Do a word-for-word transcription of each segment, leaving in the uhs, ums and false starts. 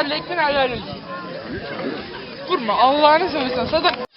Lekin ayarım. Vurma, Allah'ını seversen, sadaka.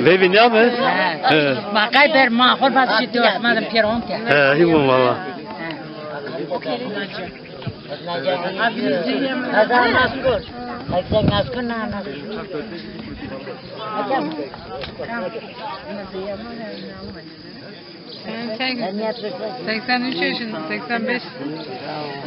Veyvî nîya mi? He. Ma qey ber ma xo bas şî tu, ma de pîyer onte. He, hî bûn valla. Hezar naskur. Hezar naskur, na naskur. Sen, sen seksen üç yaşında, seksen beş.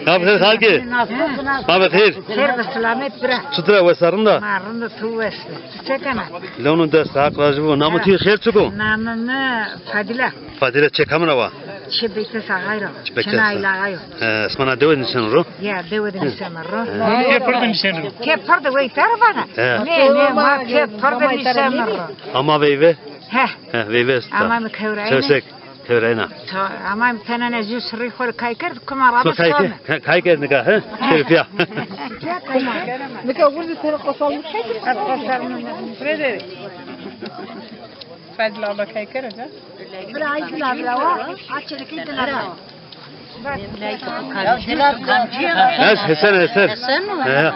Ne yapıyorsun Halki? Nasılsın? Abi xeyr. Xeyr ve selamet bira. Çitur e, wes a, rind a? Ma rind a, tu wes be. Tu çi kena? Lewno dest, Haq razî bo. Namê tu xeyr çik o? Namê mi Fadile. Fadile, çê kamî ra wa? Çê Bektaş Axay ra. Çê Bektaş Axay. Çê Nail Axay ra. He, esmana dewe de nişeno ro? Ya, dewe de nişeno ro. He. Kê pir de nişeno ro? Kê pir de weyter vana. He. Nê, nê, ma kê pir de nişeno ro. Ama veyve? He. He, veyve esta. Ama mi kewrayne. Sewsek, kewrayna. Ta, ama mi tenene jû sirrî xo rê kay kerd, kuma ra. Kay kerd, kay kerd nika, he? Şerîfiya. Nika wurdi tene qosalmış. Qosalmış. Frederick. Fadil abla kay kerd hoca. Bira, ay bira, bira, wa. Açılıklı bira. Ez Hesen, Hesen. Hesen mi? He.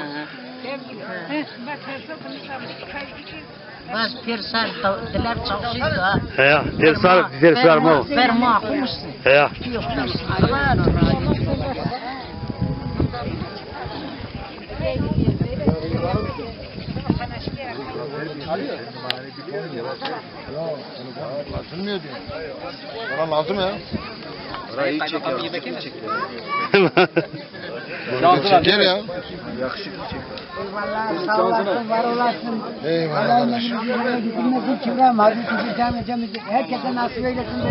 Bas pêr sar dilep çawşî da. He ya, pêr sar, pêr sar mo. Ferma, humus. He ya. Lazım ya diyor. Bana lazım ya. Bana iyi çekiyor. Çeker ya. Eyvallah, sağ olasın, var olasın. Eyvallah kardeşim. Herkese nasip eylesin.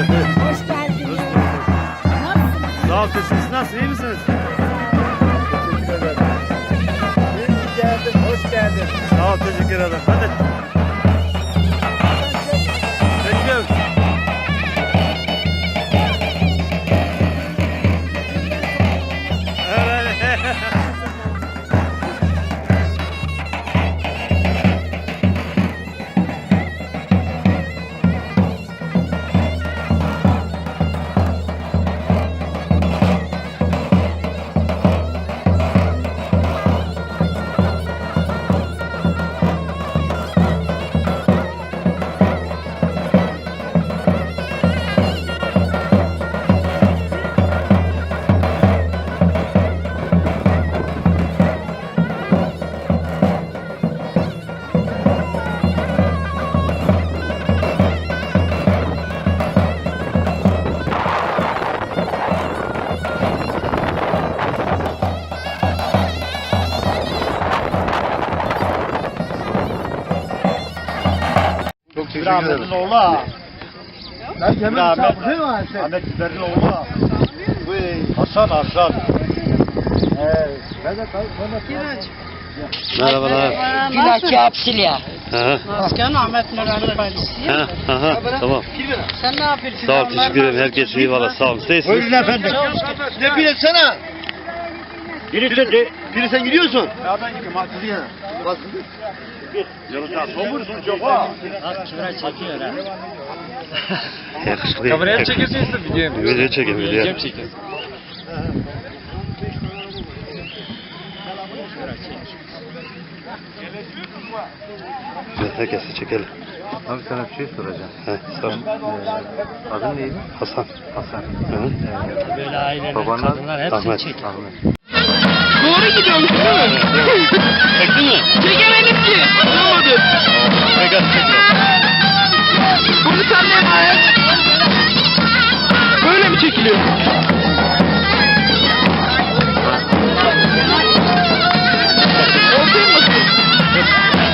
Hoş geldiniz. Sağ ol, siz nasılsınız, iyi misiniz? Teşekkür ederim. İyi ki geldin, hoş geldin. Sağ ol, teşekkür ederim. Hadi. Bekliyoruz. Evet. Ahmet'in oğlu ha. Ahmet, Ahmet Güler'in oğlu ha. Hasan, Hasan. Merhabalar. Gülaçi Apsilya. Hı hı. Masken Ahmet Nurhan'ın bacısı. Hı hı, tamam. Sen ne yapıyorsun? Sağ ol, teşekkür ederim. Herkes iyi valla, sağ olun. Siz iyisiniz? Buyurun efendim. Ne bileyim sana? Biri, biri sen gidiyorsun. Yakışıklı. Kameraya mı çekiyorsun yoksa videoya mı? Video çekin, video. Video mu çekiyorsun? Herkesi çekelim. Abi, sana bir şey soracağım. He, sor. Sen, e, adın neydi? Hasan. Hasan. Hı hı. E, Böyle aileler, babanın adı? Kadınlar hepsini Ahmet. Çek. Ahmet. Doğru gidiyormuş, değil mi? Çektin mi? Çekemedim ki. Olamadı. Çek, çek. Bunu sen de ver. Böyle mi çekiliyor?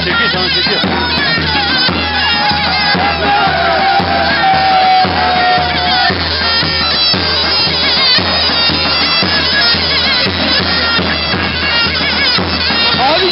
Çekiyor, tamam, çekiyor. Abi,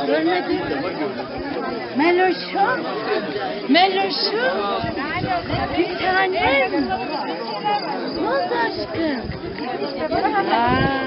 Görmedim. Meloşum. Meloşum. Bir tanem. Ne oldu aşkım? Aa.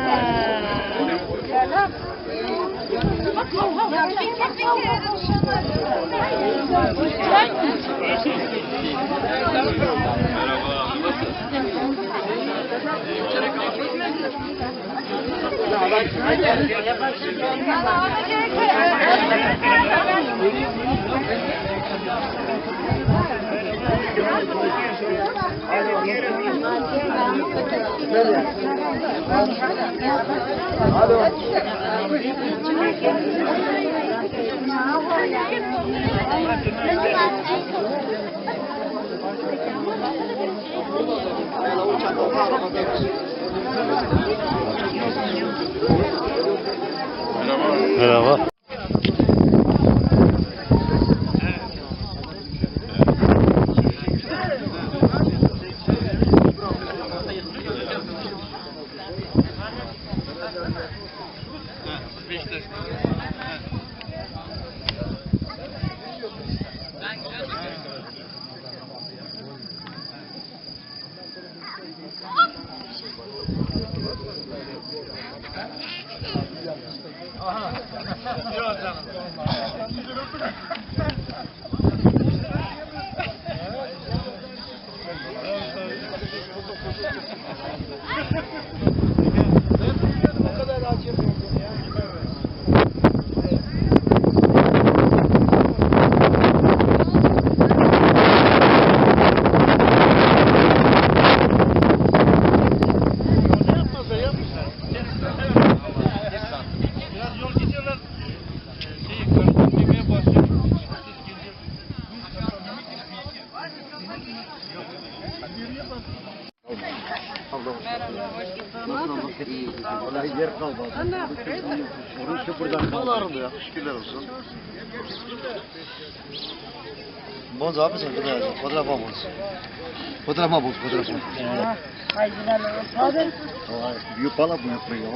Merhaba. Vallahi yer kalmadı. Onun için buradan kaldı. Şükürler olsun. Bom, abi, sen fotoğraf, fotoğraf bom. Fotoğraf bom, fotoğraf bom. Ay, güzel olsun. Vay, büyük pala bu yapıyor.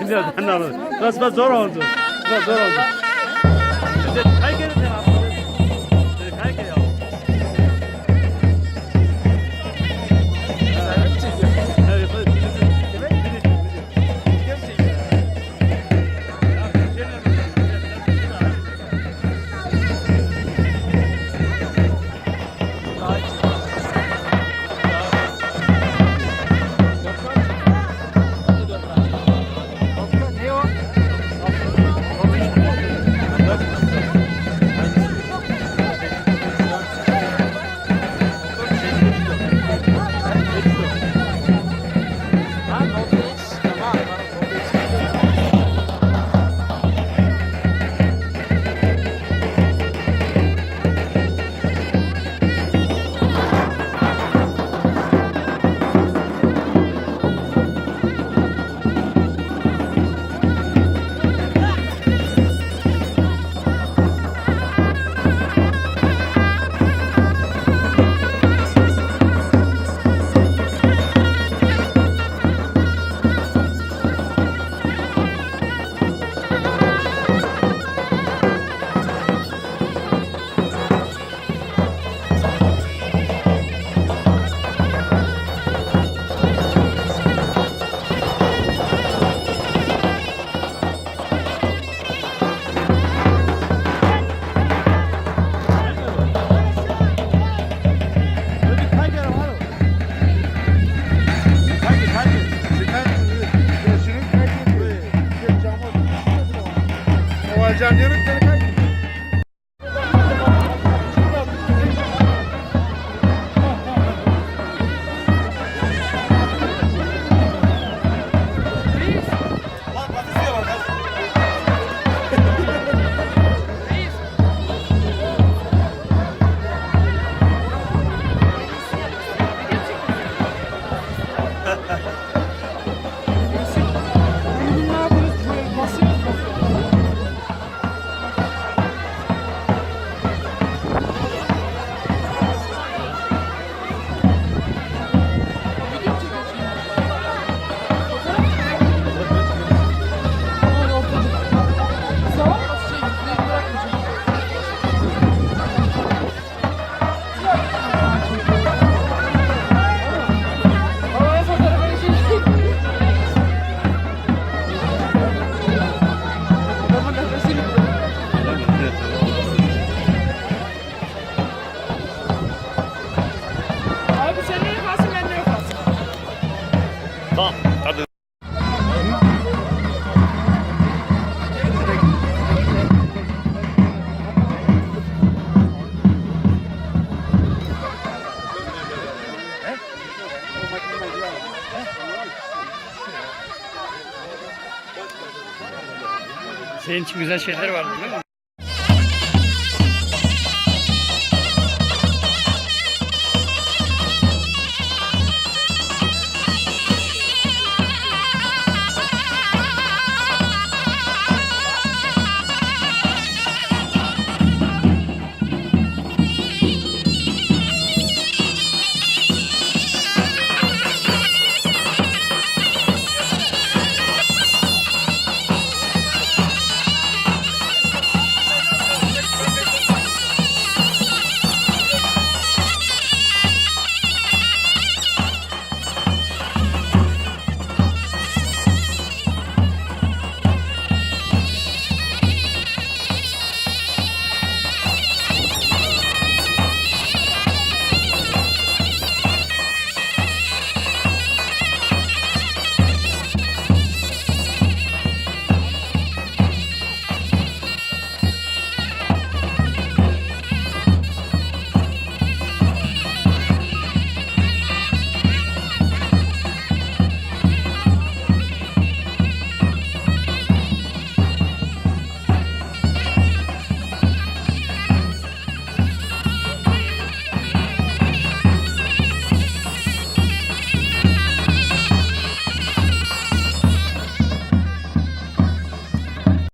Bilmiyorum, ben de anladım. Biraz, biraz zor oldu. Biraz zor oldu. Kay geri sen abi. Kay geri abi. Senin için güzel şeyler vardı, değil mi?